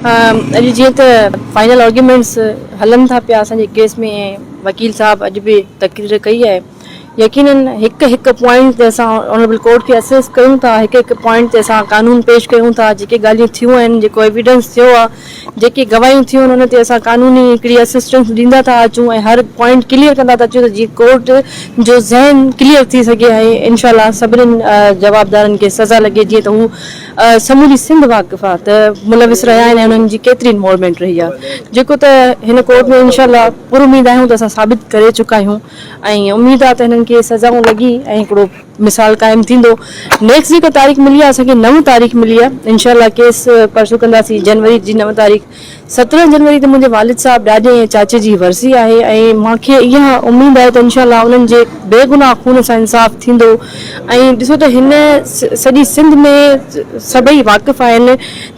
اڄ جيئن ته فائنل آرگيومينٽس هلن ٿا پيا اسان جي ڪيس ۾ ۽ وڪيل صاحب اڄ به تقرير ڪئي آهي يقينن هڪ هڪ پوائنٽ تي اسان آنريبل ڪورٽ کي اسيس ڪيون ٿا هڪ هڪ پوائنٽ تي اسان قانون پيش ڪيون ٿا جيڪي ڳالهيون ٿيون آهن جيڪو ايويڊنس ٿيو آهي جيڪي گواهيون ٿيون آهن ان تي اسان قانوني هڪڙي اسسٽنس ڏيندا ٿا اچون ۽ هر پوائنٽ ڪليئر ڪندا ٿا اچون ته جيئن ڪورٽ جو ذهن ڪليئر ٿي سگهي ۽ انشاء الله سڀني جوابدارن کي سزا لڳي جيئن ته هو سموري سنڌ واقف آ ته ملوث رهيا آهن ۽ انهن جي ڪيتري انوالومينٽ رهي آ جيڪو ته هن ڪورٽ ۾ انشاء الله پر اميد آهيون ته اسان ثابت ڪري چڪا آهيون ۽ اميد آ ته هنن کي سزائون لڳي ۽ هڪڙو مثال قائم ٿيندو نيڪسٽ جيڪا تاريخ ملي آ اسان کي نو تاريخ ملي آ انشاء الله ڪيس پرسو ڪنداسين جنوري جي نو تاريخ 17 جنوري تي منهنجي والد صاحب ڏاڏي ۽ چاچي جي ورسي آهي ۽ مان کي اها اميد آهي ته انشاء الله انهن جي بيگناهه خون سان انصاف ٿيندو ۽ ڏسو ته هن سڄي سنڌ ۾ سڀئي واقف آهن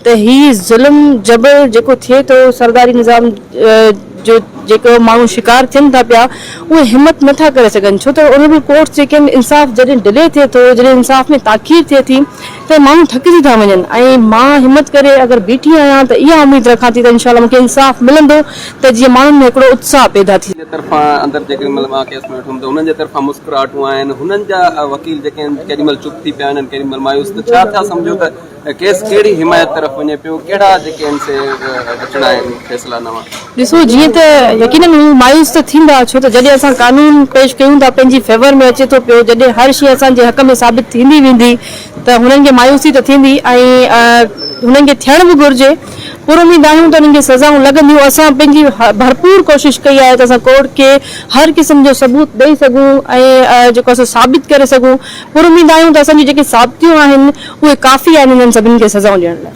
ته هي ظلم جبر جيڪو ٿئي ٿو سرداري نظام جو جيڪو ماڻهو شڪار ٿين ٿا پيا اهي همت نٿا ڪري سگهن ڇو ته انهن ڪورٽس جيڪي آهن انصاف جڏهن ڊلي ٿئي ٿو جڏهن انصاف ۾ تاخير ٿئي ٿي ته ماڻهو ٿڪجي ٿا وڃن ۽ مان همت ڪري اگر بيٺي آهيان ته اها اميد رکان ٿي ته انشاء الله مون کي انصاف ملندو ته جيئن ماڻهن ۾ هڪڙو اتساهه پيدا ٿي. جي طرفان اندر جيڪڏهن مهل مان ڪيس ۾ ويٺو هوم ته هنن جي طرفان مسڪراهٽون آهن هنن جا وڪيل جيڪي آهن ڪيڏي مهل چپ ٿي پيا آهن ڪيڏي مهل مايوس ته ڇا ٿا سمجهو ته ڪيس ڪهڙي حمايت طرف وڃي پيو، ڪهڙا جيڪي آهن سي اچڻا آهن فيصلا نوان. ڏسو جيئن ته يقينن هو مايوس ته ٿيندا ڇو ته جڏهن اسان قانون پيش ڪيون ٿا پنهنجي فيور ۾ اچي ٿو پيو جڏهن هر شيء اسان جي حق ۾ ثابت ٿيندي ويندي ته هنن کي مايوسي ته ٿيندي ۽ هنن کي ٿيڻ به گهرجي پر اميد آهيون ته انهن کي سزائون لڳنديون اسان پنهنجي ڀرپور ڪوشش ڪئي آهي ته اسان ڪورٽ کي هر قسم جو ثبوت ڏئي سگهون ۽ جيڪو اسان ثابت ڪري سگهون پر اميد آهيون ته اسان جون جيڪي ثابتيون آهن اهي ڪافي آهن انهن سڀني کي سزائون ڏيڻ لاء.